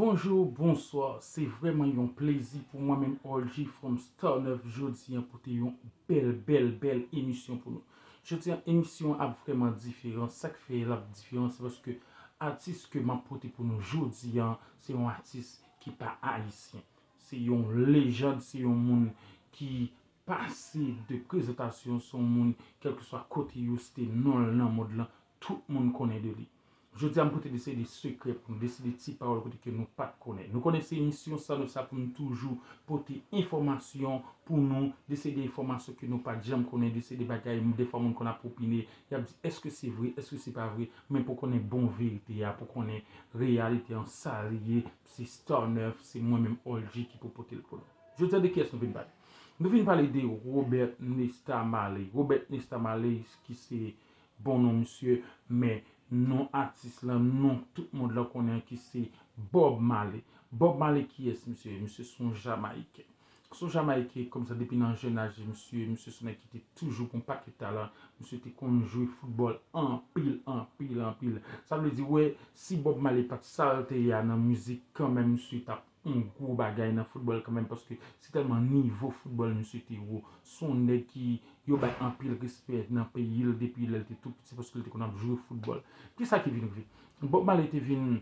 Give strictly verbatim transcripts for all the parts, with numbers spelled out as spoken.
Bonjou, bonswa, se vrèman yon plezi pou mwen menm Orgy from Star nèf jodi an pote yon bèl, bèl, bèl emisyon pou nou. Jodi an emisyon an ap vrèman diferan, sa k fè l ap diferan se paske atis ke m ap pote pou nou jodi an se yon atis ki pa ayisyen. Se yon lejand, se yon moun ki pase de prezantasyon, se yon moun kèlkeswa kote yo site non l nan mond lan, tout moun konnen de li. Jodi a m pote de seri de sekrè pou nou, de seri de ti pawòl kote ke nou pa t konnen. Nou konnen se emisyon sa nou sa pou nou toujou pote enfòmasyon pou nou, de seri de enfòmasyon ke nou pa t janm konnen, de seri de bagay, defwa moun konn ap opine, y ap di èske se vre, èske se pa vre, men pou konnen bon verite a, pou konnen reyalite an sa l ye, se Star nèf, se mwen menm Orgy ki pou pote l pou nou. Jodi a de kiyès nou vin pale? Nou vin pale de Robert Nesta Marley. Robert Nesta Marley ki se bon non misye, men non atis lan, non tout mond lan konnen ki se Bob Marley. Bob Marley kiyès misye? Misye se yon Jamayiken. Se yon Jamayiken kòmsa depi nan jèn aj misye, misye se yon nèg ki te toujou gon pakèt talan, misye te konn jwe foutbòl anpil, anpil, anpil. Sa vle di, wè, si Bob Marley pa t sa l te ye a nan mizik, kanmenm misye t ap yon gwo bagay nan foutbòl kanmenm, paske se tèlman nivo foutbòl misye te wo. Se yon nèg ki yo bay anpil respè nan peyi l depi lè l te tou piti, paske l te konn ap jwe foutbòl. Kisa ki vin rive? Bob Marley te vin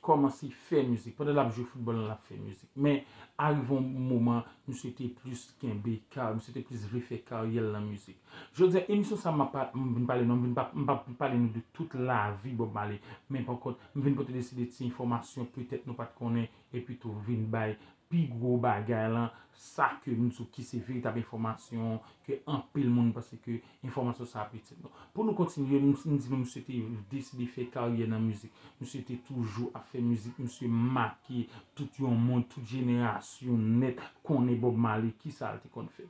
kòmanse fè mizik. Pandan l ap jwe foutbòl lan, l ap fè mizik. Men, arive yon moman, misye te plis kenbe ka, misye te plis vle fè karyè l nan mizik. Jodi a, emisyon sa a, m ap pa- m vin pale non, m vin pa- m p ap pale nou de tout lavi Bob Marley. Men pa kont, m vin pote de seri de ti enfòmasyon petèt nou pa t konnen, epi tou vin bay pi gwo bagay lan, sa ke m di w ki se veritab enfòmasyon, ke anpil moun panse ke enfòmasyon sa a pitit. Non. Pou nou kontinye, m m di nou misye te deside fè karyè nan mizik. Misye te toujou ap fè mizik, misye make tout yon mond, tout jenerasyon nèt konnen Bob Marley, kisa l te konn fè.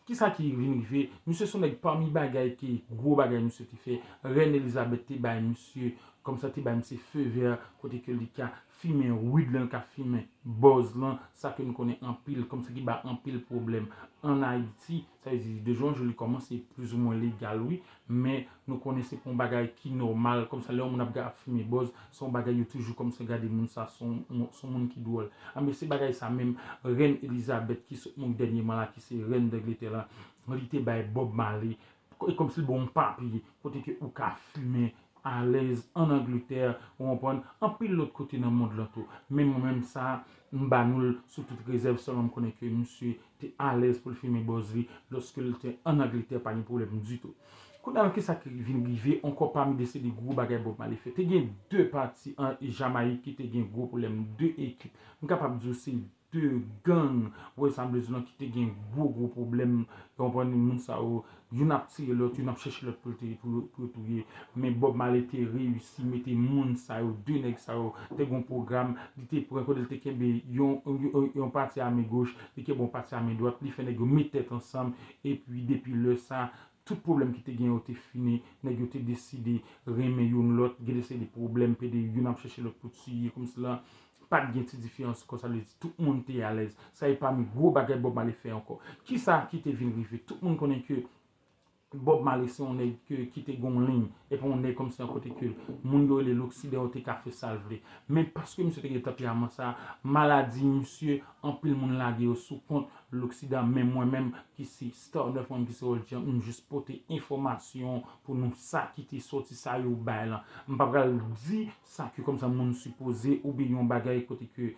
Kisa ki vin rive? Misye se yon nèg pami bagay ki gwo bagay misye te fè. Rèn Elizabeth te bay misye, kòmsa te bay misye feu vert, kote ke li ka fimen weed lan, li ka fimen buzz lan, sa ke nou konnen anpil, kòmsa ki ba anpil pwoblèm ann Ayiti. Sa vle di, de jan an jou li kòmanse plizoumwen legal, wi, men nou konnen se pa yon bagay ki nòmal, kòmsa lè yon moun ap ga- ap fimen buzz, se yon bagay yo toujou kòmsa gade moun sa, se yon, se yon moun ki dwòl. Anben, se bagay sa menm, Rèn Elizabeth ki sot mouri dènyèman la, ki se rèn Dangletè la, li te bay Bob Marley, e kòmsi l ba w yon papye, kote ke ou ka fimen alèz ann Angletè, ou konprann, anpil lòt kote nan mond lan tou. Men mwen menm sa, m ba nou l sou tout rezèv, sèlman m konnen ke misye te alèz pou l fimen buzz li, lòske l te ann Angletè, pa gen pwoblèm ditou. Kounye a, kisa ki vin rive ankò pami de seri de gwo bagay Bob Marley fè? Te gen de pati an Jamayik ki te gen gwo pwoblèm, de ekip. M kapab di w se de gang, ou wè sa m vle di w lan, ki te gen gwo, gwo pwoblèm, ou konprann, moun sa yo, youn ap tiye lòt, youn ap chèche lòt pou l te, pou, pou yo touye. Men Bob Marley te reyisi mete moun sa yo, de nèg sa yo, te gen yon pwogram, li te pran kote l te kenbe yon, yon, yon pati a men goch, li kenbe yon pati a men dwat, li fè nèg yo met tèt ansanm, epi depi lè sa, tout pwoblèm ki te gen yo te fini, nèg yo te deside renmen youn lòt, gen de seri de pwoblèm, pede youn ap chèche lòt pou tiye, kòmsi la, pa t gen ti diferans ankò, sa vle di tout moun te alèz. Sa e pami gwo bagay Bob Marley fè ankò. Kisa ki te vin rive? Tout moun konnen ke Bob Marley se yon nèg ke, ki te gen yon liy, e pa yon nèg kòmsi yon kote ke moun yo rele loksidan yo te ka fè sa l vle. Men paske misye te gen tanperaman sa, maladi misye, anpil moun lage yo sou kont loksidan, men mwen menm ki se Star nèf, mwen ki se Old Jean, m jis pote enfòmasyon pou nou sa ki te sòti, sa yo bay lan. M pa pral di sa ke kòmsa moun sipoze oubyen yon bagay kote ke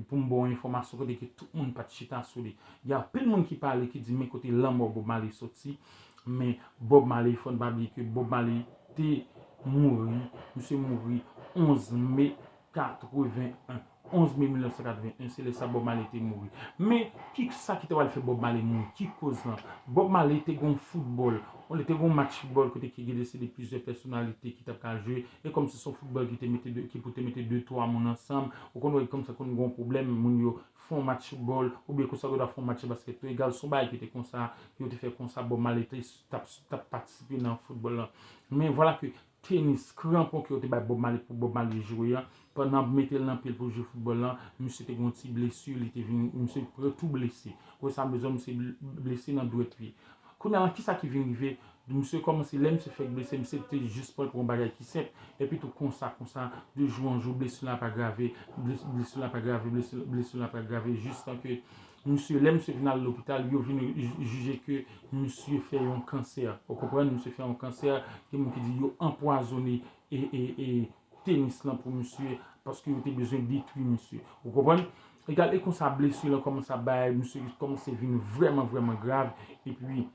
pou m ba w enfòmasyon kote ke tout moun pa t chita sou li. Gen anpil moun ki pale ki di men kote lanmò Bob Marley sòti, men Bob Marley, fò n pa bliye ke Bob Marley te mouri, misye mouri onz me katreven en. Onz me mil nèf san katreven en, se lè sa Bob Marley te mouri. Men, ki sa ki ta pral fè Bob Marley mouri? Ki koz lan? Bob Marley te gon foutbòl, li te gon match foutbòl kote ki gen de se de plizyè pèsonalite ki t ap ka jwe, e kòmsi se yon foutbòl ki te mete de, ki pou te mete de, twa moun ansanm, ou konn wè kòmsa konn gon pwoblèm, moun yo fè yon match foutbòl, oubyen konsa yo ta fè yon match baskèt tou, egal, se yon bagay ki te konsa, yo te fè konsa, Bob Marley te, t ap, t ap patisipe nan foutbòl lan. Men vwala ke tenis, kranpon ke yo te bay Bob Marley pou Bob Marley jwe an, pandan ap mete l nan pye l pou l jwe foutbòl lan, misye te gen yon ti blesi, li te vin, misye pre-, tou blese. Wè sa m bezwen, misye bl-, blese nan dwèt pye. Kounye a la, kisa ki vin rive? Misye kòmanse, lè misye fèk blese, misye te jis pran l pou yon bagay ki senp. Epi tou konsa, konsa, de jou an jou, blesi la ap agrave, blesi la ap agrave, blesi la ap agrave, jistan ke misye, lè misye vin al lopital, yo vin jije ke misye fè yon kansè. Ou konprann? Misye fè yon kansè, gen moun ki di yo anpwazonnen e, e, e tenis lan pou misye, paske yo te bezwen detwi misye. Ou konprann? Egal, e konsa blesi lan kòmanse ap bay, misye kòmanse vin vrèman, vrèman grav. Epi,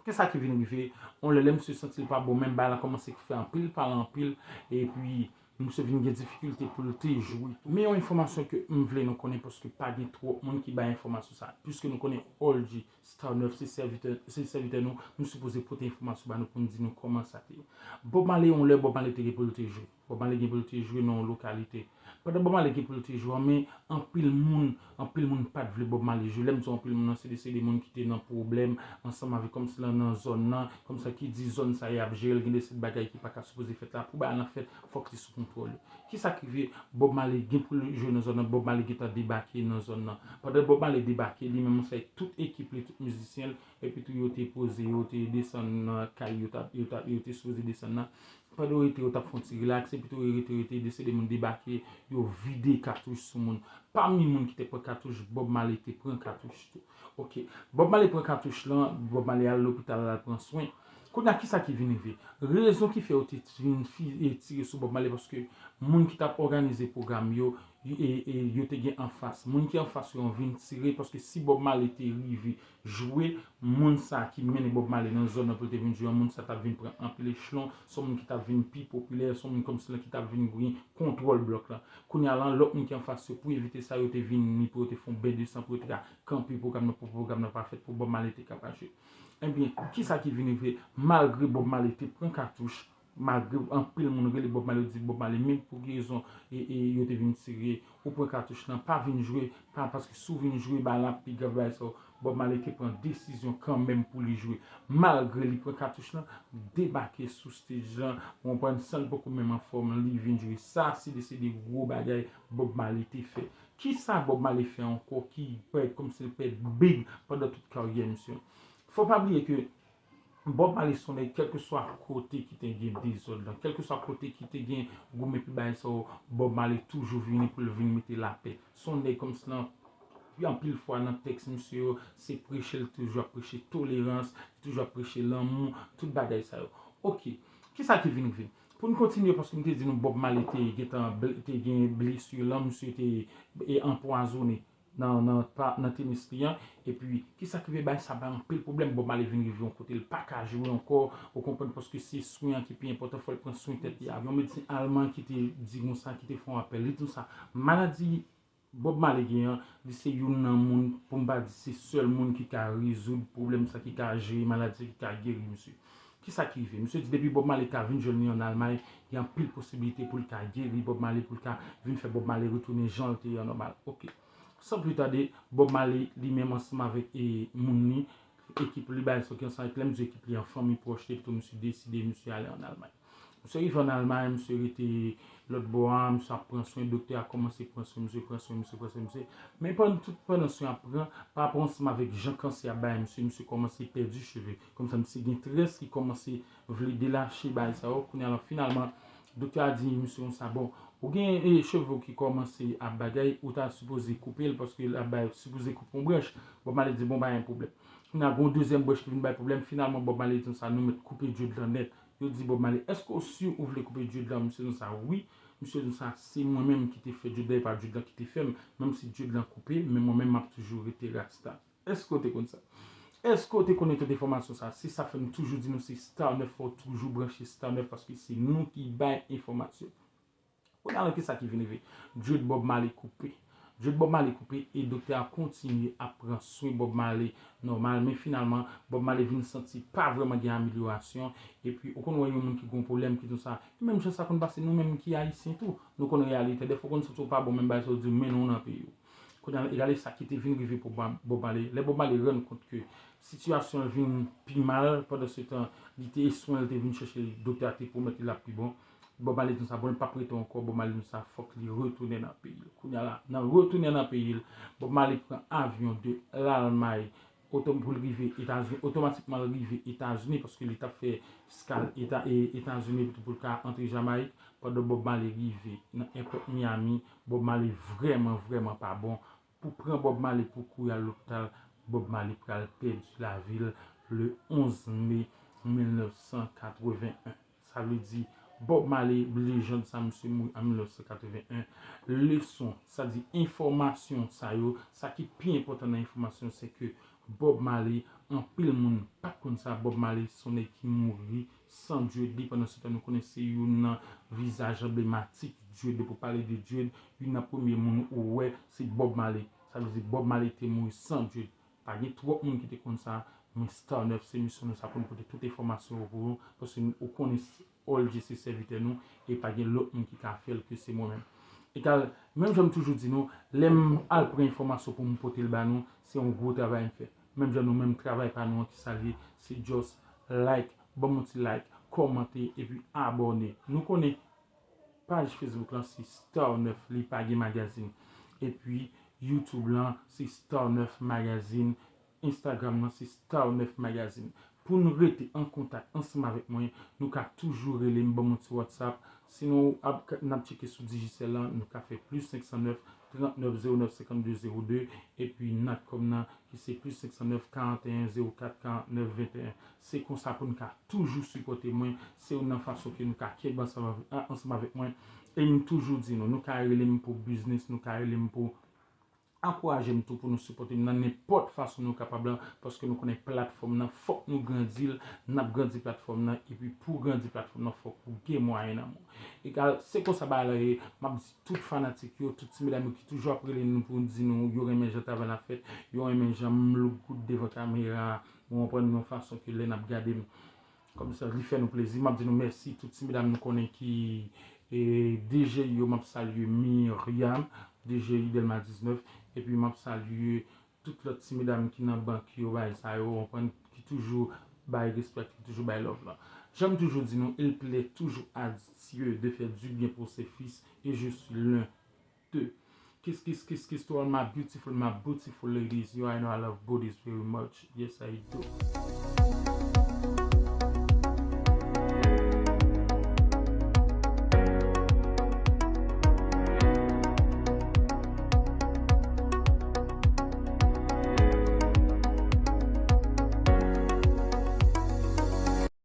kisa ki vin rive? On lè, lè misye santi l pa bon, menm bagay la kòmanse fè anpil pale anpil, epi misye vin gen difikilte pou l te jwe. Men yon enfòmasyon ke m vle nou konnen, paske pa gen twòp moun ki bay enfòmasyon sa, piske nou konnen Orji Star nèf se sèvitè, se sèvitè nou, nou sipoze pote enfòmasyon ba nou pou n di nou kòman sa te ye. Bob Marley, yon lè Bob Marley te gen pou l te jwe. Bob Marley gen pou l te jwe nan yon lokalite. Pandan Bob Marley gen pou l te jwe, men anpil moun, anpil moun pa t vle Bob Marley jwe. Lè m di anpil moun nan, se de, se de moun ki te nan pwoblèm ansanm avèk, kòmsi nan, nan zòn nan, kòmsa ki di zòn sa y ap jere l, gen de sèt bagay ki pa ka sipoze fèt la. Pou bagay lan fèt, fòk li sou kontwòl yo. Kisa ki rive? Bob Marley gen pou l jwe nan zòn nan, Bob Marley gentan debake nan zòn nan. Pandan Bob Marley debake, li menm ansanm avèk tout ekip li, tout mizisyen l, epi tou yo te poze, yo te desann nan kay yo t ap, yo t ap, yo te sipoze desann nan. Pandan yo rete, yo t ap fè yon ti rilaks, epi tou yo rete, rete, de sèt de moun debake, yo vide katouch sou moun. Pami moun ki te pran katouch, Bob Marley te pran katouch tou. Ok. Bob Marley pran katouch lan, Bob Marley al lopital al pran swen. Kounye a, kisa ki vin rive? Rezon ki fè yo te vin fi- e tire sou Bob Marley, paske moun ki t ap òganize pwogram yo, yo, e, e, yo te gen anfas. Moun ki anfas yo an vin tire, paske si Bob Marley te rive jwe, moun sa ki mennen Bob Marley nan zòn nan pou l te vin jwe an, moun sa t ap vin pran anpil echelon, se yon moun ki t ap vin pi popilè, se yon moun kòmsi lan ki t ap vin gen kontwòl blòk lan. Kounye a lan, lòt moun ki anfas yo, pou evite sa, yo te vin ni pou yo te fè yon bèdesan pou yo te ka kanpe pwogram nan, pou pwogram nan pa fèt, pou Bob Marley te ka pa jwe. Ebyen, kisa ki vin rive? Malgre Bob Marley te pran katouch, malgre anpil moun rele Bob Marley, yo di Bob Marley, men pou ki rezon e, e, yo te vin tire, ou pran katouch lan, pa vin jwe, pa, paske si w vin jwe, bagay la pi grav, bagay sa yo. Bob Marley te pran desizyon kanmenm pou li jwe. Malgre li pran katouch lan, debake sou stage lan, ou konprann, san l poko menm anfòm, li vin jwe. Sa, se de, se de gwo bagay Bob Marley te fè. Kisa Bob Marley fè ankò ki parèt kòmsi l parèt big pandan tout karyè misye? Fò pa bliye ke Bob Marley se yon nèg, kèlkeswa kote ki te gen dezòd lan, kèlkeswa kote ki te gen goumen epi bagay sa yo, Bob Marley toujou vini pou l vin mete lapè. Se yon nèg kòmsi lan, anpil fwa nan tèks misye yo, se preche l toujou ap preche tolerans, li toujou ap preche lanmou, tout bagay sa yo. Ok, kisa ki vin rive? Pou n kontinye, paske m te di nou Bob Marley te gentan ble- te gen blesi lan, misye te e, anpwazonnen nan, nan, pa, nan tenis li an. Epi, kisa ki rive? Bagay sa bay anpil pwoblèm. Bob Marley vin rive yon kote, l pa ka jwe ankò, ou konprann, paske se swen an ki pi enpòtan, fò l pran swen tèt li. Avyon medsen alman ki te di konsa, ki te fè yon apèl, li di konsa, maladi Bob Marley gen an, li se youn nan moun, pou m pa di se sèl moun ki ka rezoud pwoblèm sa, ki ka jere maladi sa, ki ka geri misye. Kisa ki rive? Misye di depi Bob Marley ka vin jwenn li ann Almay, gen anpil posiblite pou l ka geri Bob Marley, pou l ka vin fè Bob Marley retounen jan l te ye an nòmal. Ok. San pli tade, Bob Marley li menm ansanm avèk e, moun li, ekip li, bagay sa ki ansanm avèk, lè m di ekip li an, fanmi pwòch li, epi tou misye deside, misye ale ann Almay. Misye rive ann Almay, misye rete lòt bò a, misye ap pran swen, doktè a kòmanse pran swen misye, pran swen misye, pran swen misye. Men pandan tout, pandan swen ap pran, pa rapò ansanm avèk jan kansè ap bay misye, misye kòmanse pèdi cheve. Kòmsa misye gen très ki kòmanse vle delache bagay sa yo. Kounye a la, finalman, doktè a di misye konsa, bon, ou gen e, cheve w ki kòmanse ap bagay, ou ta sipoze koupe l, paske l ap bay, sipoze koupe yon branch. Bob Marley di, bon, pa gen pwoblèm. Kounye a, gen yon dezyèm branch ki vin bay pwoblèm. Finalman, Bob Marley di konsa, nou mèt koupe dread lan nèt. Yo di Bob Marley, èske w si ou vle koupe dread lan? Misye di konsa, wi. Misye di konsa, se mwen menm ki te fè dread lan, e pa dread lan ki te fè m. Menm si dread lan koupe, men mwen menm m ap toujou rete rasta. Èske w te konn sa? Èske w te konnen tout enfòmasyon sa? Se sa fè m toujou di nou se Star nèf, fò w toujou branche Star nèf, paske se nou ki bay enfòmasyon. Kounye a la, kisa ki vin rive? Dread Bob Marley koupe. Dread Bob Marley koupe e doktè a kontinye ap pran swen Bob Marley nòmal, men finalman, Bob Marley vin santi pa vrèman gen amelyorasyon. Epi, ou konn wè yon moun ki gen yon pwoblèm, ki di konsa, e menm jan sa konn pase nou menm ki Ayisyen tou. Nou konn reyalite. Dèfwa w konn santi w pa bon, menm bagay sa yo di w mennen w nan peyi w. Kounye a la, e gade sa ki te vin rive pou Bob Marley. Lè Bob Marley rann kont ke sitiyasyon l vin pi mal, pandan se tan, li te swen l te vin chèche, doktè a te pwomèt li l ap pi bon. Bob Marley di konsa, bon, l p ap rete ankò, Bob Marley di konsa, fòk li retounen nan peyi l. Kounye a la, nan retounen nan peyi l, Bob Marley pran avyon de Lalmay oto pou l rive Etazini, otomatikman l rive Etazini paske li t ap fè eskal Eta, e, Etazini pou l ka antre Jamayik. Pandan Bob Marley rive nan èpòt Miami, Bob Marley vrèman, vrèman pa bon. Pou pran Bob Marley pou kouri al lopital, Bob Marley pral pèdi lavi l le onz me mil nèf san katreven en. Sa vle di, Bob Marley, lejann sa, misye mouri an mil nèf san katreven en. Leson, sa di enfòmasyon sa yo, sa ki pi enpòtan nan enfòmasyon, se ke Bob Marley, anpil moun pa t konn sa, Bob Marley se yon nèg ki mouri san dread li. Pandan se tan, nou konnen se youn nan vizaj anblematik dread. Depi w pale de dread, youn nan premye moun ou wè, se Bob Marley. Sa vle di Bob Marley te mouri san dread. Pa gen twòp moun ki te konn sa, men Star nèf se misyon nou sa pou nou pote tout enfòmasyon yo pou ou, paske ou konnen All G se sèvitè nou, e pa gen lòt moun ki ka fè l ke se mwen menm. Egal, menm jan m toujou di nou, lè m al pran enfòmasyon pou m pote l ba nou, se yon gwo travay m fè. Menm jan nou menm, travay pa nou an ki sa l ye, se just like, ban m yon ti like, kòmante, epi abòne. Nou konnen paj Facebook lan se Star nèf, li pa gen magazin. Epi YouTube lan se Star nèf Magazine, Instagram lan se Star nèf Magazine. Pou nou rete an kontak ansanm avèk mwen, nou ka toujou rele m, ban m yon ti WhatsApp. Sinon, ap, n ap tcheke sou Digicel lan, nou ka fè plis senk san nèf, trant nèf, zewo nèf, senkannde, zewo de, epi Natcom nan, ki se plis senk san nèf, karanteyen, zewo kat, karantnèf, venteyen. Se konsa pou nou ka toujou sipòte mwen. Se youn nan fason ke nou ka kenbe ansanm avè-, a-, ansanm avèk mwen. E m toujou di nou, nou ka rele m pou biznis, nou ka rele m pou ankouraje m tou, pou nou sipòte m nan nenpòt fason nou kapab lan, paske nou konnen platfòm nan, fòk nou grandi l, n ap grandi platfòm nan, epi pou grandi platfòm nan, fòk ou gen mwayen nan men w. Egal, se konsa bagay la ye, m ap di tout fanatik yo, tout ti medam yo ki toujou ap rele nou pou di nou yo renmen jan travay la fèt, yo renmen jan m look good devan kamera, ou konprann, yon fason ke lè n ap gade m, kòmsi li fè nou plezi. M ap di nou mèsi, tout ti medam nou konnen ki, e, D J yo, m ap salye Myriam, D J Delma diznèf, epi m ap salye tout lòt ti medam ki nan bank yo, bagay sa yo, ou konprann, ki toujou bay respè, ki toujou bay love la. Jan m toujou di nou, il plaît toujours à Dieu de faire du bien pour ses fils, et je suis l'un d'eux. Kiss, kiss, kiss, kiss to all my beautiful, my beautiful ladies. You already know I love booties very much. Yes, I do.